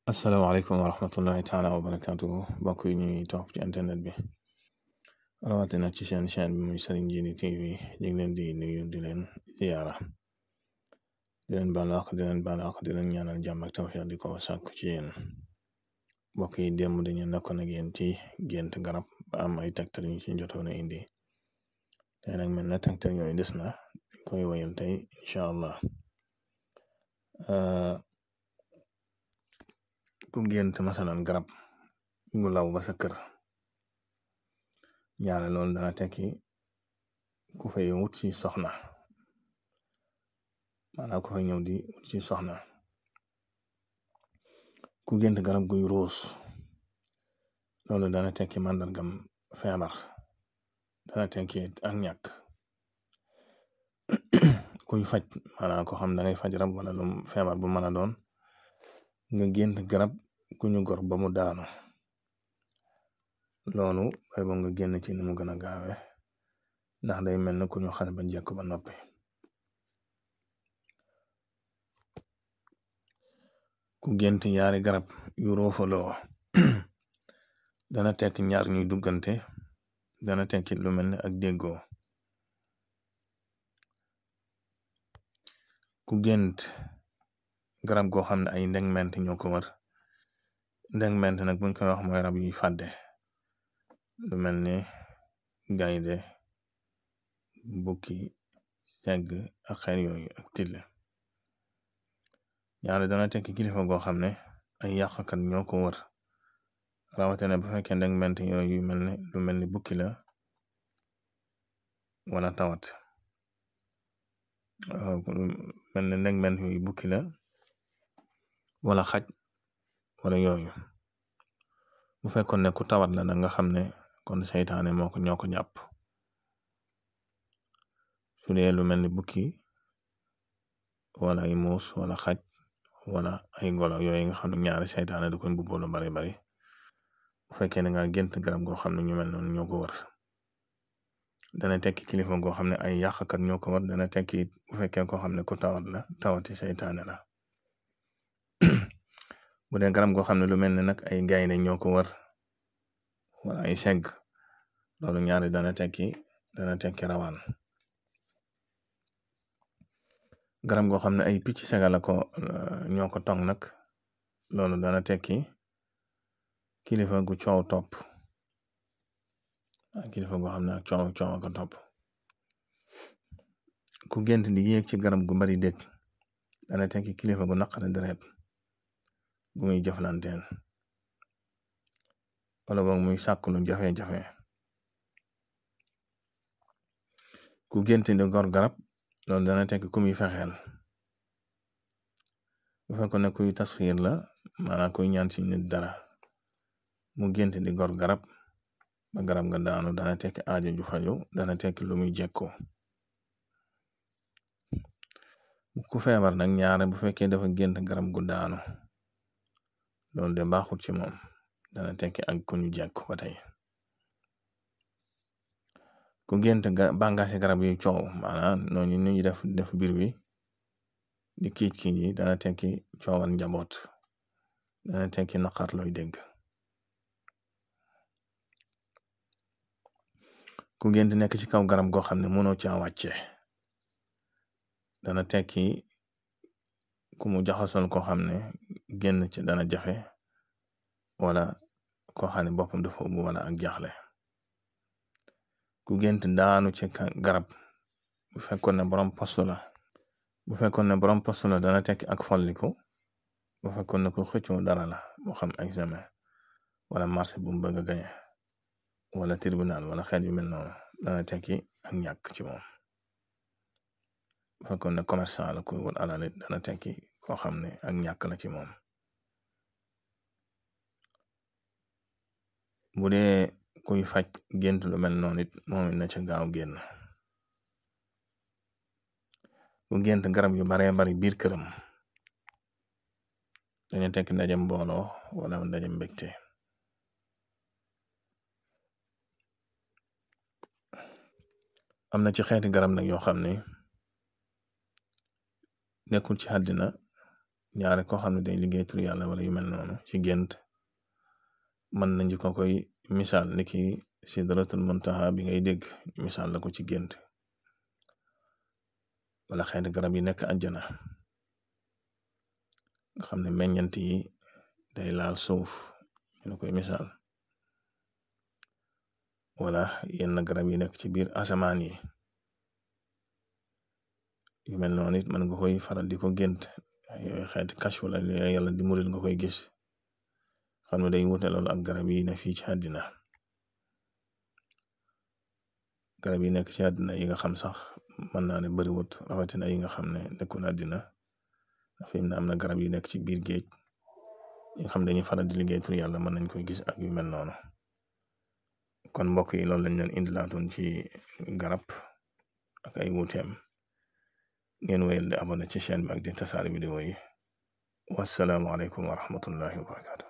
asalaamaaleykum wa rahmatullahi taala wa barakaatuhu mbokk yi ñuy topp ci internet bi rawatina ci seen chaîne bi muy Serigne Djily TV ñu ngi leen di nuyu di leen ziyaara di leen baal àq di leen ñaanal jàmm ak tawfiq di ko sàkku ci yéen mbokk yi démb dañu nekkoon ak yéen ci gént garab ba am ay tegtal ñu ci jotoon a indi tey nag mel na tegtal yooyu des na dañ koy wayal tey incha allah. ku gént masalan garab gu law ba sa kër ñaare loolu dana tekki ku fay wut ci soxna maanaam ku fay ñëw di wut ci soxna. ku gént garab guy ruus loolu dana tekki màndargam feebar, dana tekki ak ñàkk. kuy faj maanaam ko xam dangay faj rab wala lu feebar bu mën a doon nga gént garab ku ñu gor ba mu daanu loolu bay bo nga génn ci ni mu gën a gaawe ndax day mel na ku ñu xas ba jekk ba noppi. ku gént yaari garab yu roofaloo dana tekk ñaar ñuy duggante, dana tekki lu mel ne ak déggoo. ku gént garab goo xam ne ay ndegment ñoo ko wër, ndegment nag buñ koy wax mooy rab yuy fàdde lu mel ni gaynde, bukki, segg ak xeer yooyu ak tille. ñaare dana tekki kilifa goo xam ne ay yàqkat ñoo ko wër rawatina bu fekkee ndegment yooyu lu mel ni bukki la wala tawat. mel ne ndegment yooyu bukki la wala xaj wala yooyu. bu fekkoon ne ku tawat la nga xam ne kon seytaane ñoo ko jàpp. su dee lu mel ni bukki wala ay muus wala xaj wala ay golo yooyu nga xam ne ñaari seytaane da koy mbubboo lu bari bari. bu fekkee ne nga gént garab goo xam ne ñu mel noonu ñoo ko wër dana tekki kilifa goo xam ne ay yàqkat ñoo ko wër. dana tekki bu fekkee koo xam ne ku tawat la tawati seytaane la. bu dee garab goo xam ne lu mel ne nag ay gaynde ñoo ko wër wala ay segg loolu ñaari dana tekki rawaan. garab goo xam ne ay picc segala ko ñoo ko tong nag loolu dana tekki kilifa gu coow topp, kilifa goo xam ne ak coow ko topp. ku gént di yéeg ci garab gu bari dégg dana tekki kilifa gu naqari deret gu muy jëflanteel wala boog muy sàkk lu jafe-jafe. ku gént di gor garab loolu dana tekki ku muy fexeel. bu fekkoon ne kuy tasxiir la maanaam kuy ñaan ci nit dara mu gént di gor garab ba garab nga daanu dana tekki aajo ju faju, dana tekki lu muy jekkoo. ku feebar nag ñaare bu fekkee dafa gént garab gu daanu loolu de baaxut ci moom, dana tekki ak ku ñu jekku ba tey. ku gént bàngaasi garab yu coow maanaam noonu ñu def biir wi di kiic yi dana tekki coowal njaboot, dana tekki naqar looy dégg. ku gént nekk ci kaw garab goo xam ne mënoo caa wàcce dana tekki ku mu jaxasoon koo xam ne génn ci dana jafe wala koo xam ne boppam dafa ubbu wala ak jaaxle. ku gént daanu ci garab bu fekkoon ne borom postu la dana tekki ak folliku. bu fekkoon ne ku xëccoo dara la moo xam examen wala marché bu mu bëgg a gañe wala tribunal wala xeet yu mel noonu dana tekki ak ñàkk ci moom. bu fekkoon ne commerçant la kuy wut alal dana tekki koo xam ne ak ñàkk la ci moom. bu dee kuy faj gént lu mel noonu it moom na ca gaaw génn. ku gént garab yu baree bari biir këram dañu tekki ndaje mbooloo wala ndaje mbégte. am na ci xeeti garab nag yoo xam ne nekkul ci àddina ñaare koo xam ne day liggéey tur yàlla wala yu mel noonu ci gént mën nañu ko koy misaal niki sidratul muntaha bi ngay dégg misaal la ko ci gént wala xeeti garab yi nekk àjjana nga xam ne meññant yi day laal suuf ñu koy misaal wala yenn garab yi nekk ci biir asamaan yi yu mel noonu it mën nga koy faral di ko gént yooyu xeeti kashf wala yàlla di murid nga koy gis xam ne day wute loolu ak garab yi ne fii ci àddina garab yi nekk ci àddina yi nga xam sax mën naa ne bariwut rawatina yi nga xam ne nekkul àddina fi mu ne am na garab yi nekk ci biir géej yi nga xam dañuy faral di liggéey tur yàlla mën nañ koy gis ak yu mel noonu kon mbokk yi loolu lañ leen indilaatoon ci garab ak ay wuuteem ngeen wéyal di abonné ci chaîne bi ak di tasaare vidéo yi wassalaamu aleykum wa rahmatullahi wa barakatu